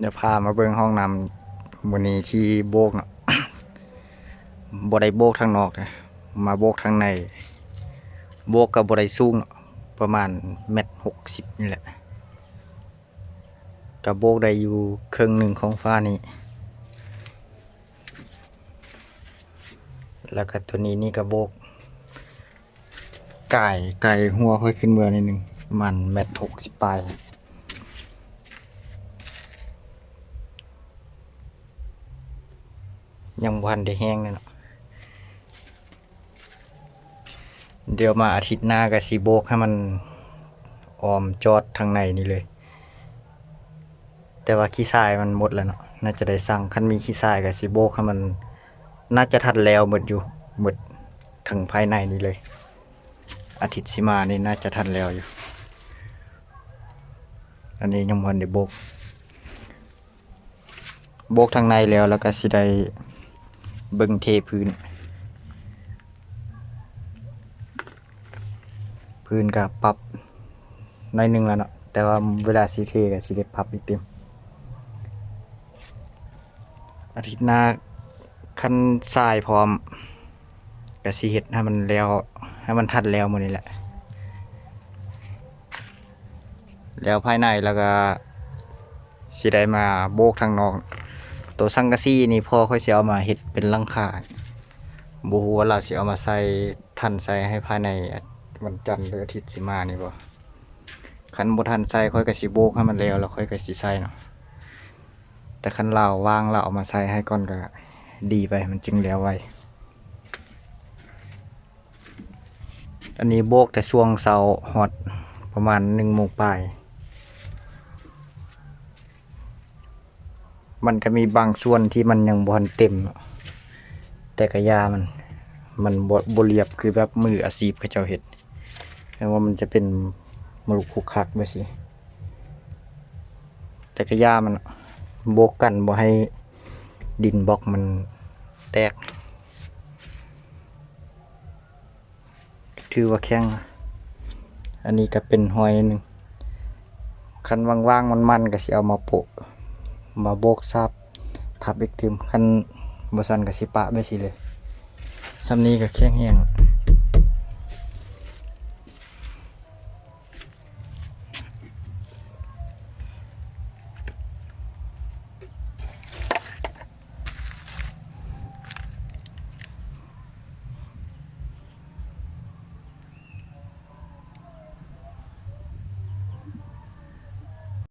ດຽວພາມາເບິ່ງຫ້ອງນ້ຳມື້ນີ້ທີ່ໂບກເນາະ ບໍ່ໄດ້ໂບກທາງນອກເດ້ ມາໂບກທາງໃນ. ໂບກກໍບໍ່ໄດ້ສູງເນາະ ປະມານແມັດຫົກສິບນີ້ແຫຼະ ກໍໂບກໄດ້ຢູ່ເຄິ່ງໜຶ່ງຂອງຝານີ້ ແລ້ວກໍຕົວນີ້ນີ້ກໍໂບກ ກາຍ ກາຍຫົວຂ້ອຍຂຶ້ນເມືອໜ້ອຍໜຶ່ງ ປະມານແມັດຫົກສິບປາຍ ຍັງບໍ່ທັນໄດ້ແຫ້ງເລີຍເນາະ. ດຽວມາອາທິດໜ້າກໍຊິໂບກໃຫ້ມັນອ້ອມຈອດທາງໃນນີ້ເລີຍ. ແຕ່ວ່າຂີ້ຊາຍມັນໝົດແລ້ວເນາະ ໜ້າຈະໄດ້ສັ່ງ ຄັນມີຂີ້ຊາຍກໍຊິໂບກໃຫ້ມັນ ໜ້າຈະທັນແລ້ວໝົດຢູ່ ໝົດທັງພາຍໃນນີ້ເລີຍ. ອາທິດຊິມານີ້ໜ້າຈະທັນແລ້ວຢູ່. ອັນນີ້ຍັງບໍ່ທັນໄດ້ໂບກ ໂບກທາງໃນແລ້ວ ແລ້ວກໍຊິໄດ້ເບິ່ງເທພື້ນ. ພື້ນກໍປັບໜ້ອຍໜຶ່ງແລ້ວເນາະ ແຕ່ວ່າເວລາຊິເທກໍຊິໄດ້ປັບອີກຕື່ມ. ອາທິດໜ້າຄັນຊາຍພ້ອມ ກະຊິເຮັດໃຫ້ມັນແລ້ວ ໃຫ້ມັນທັນແລ້ວມື້ນີ້ແຫຼະ ແລ້ວພາຍໃນ ແລ້ວກະຊິໄດ້ມາໂບກທາງນອກ. ໂຕສັງກະສີນີ້ພໍ່ຂ້ອຍຊິເອົາມາເຮັດເປັນຫຼັງຄາ ບໍ່ຮູ້ວ່າລາວຊິເອົາມາໃສ່ ທັນໃສ່ໃຫ້ພາຍໃນວັນຈັນ ຫຼື ອາທິດຊິມານີ້ບໍ່. ຄັນບໍ່ທັນໃສ່ ຂ້ອຍກະຊິໂບກໃຫ້ມັນແລ້ວ ແລ້ວຂ້ອຍກະຊິໃສ່ເນາະ. ແຕ່ຄັນລາວວ່າງ ລາວເອົາມາໃສ່ໃຫ້ກ່ອນກະດີໄປ ມັນຈຶ່ງແລ້ວໄວ. ອັນນີ້ໂບກແຕ່ຊ່ວງເຊົ້າຮອດປະມານໜຶ່ງໂມງປາຍ. ມັນກະມີບາງສ່ວນທີ່ມັນຍັງບໍ່ທັນເຕັມເນາະ ແຕ່ກະຢ່າມັນ ມັນບໍ່ ບໍ່ລຽບຄືແບບມືອາຊີບເຂົາເຈົ້າເຮັດ. ແມ່ນວ່າມັນຈະເປັນມໍລຸກຄຸກຄັກແບບຊີ້ ແຕ່ກະຢ່າມັນ ໂບກກັນບໍ່ໃຫ້ດິນບລັອກມັນແຕກ. ຖືວ່າແຂງ. ອັນນີ້ກະເປັນຮອຍໜຶ່ງ ຄັນວ່າງໆ ມັນໆ ກະຊິເອົາມາໂປະ ມາໂບກສາບທັບອີກຕື່ມ. ຄັນບໍ່ຊັ້ນກະຊິປະແບບຊີ້ເລີຍ. ສ່ຳນີ້ກະແຂງແຮງ.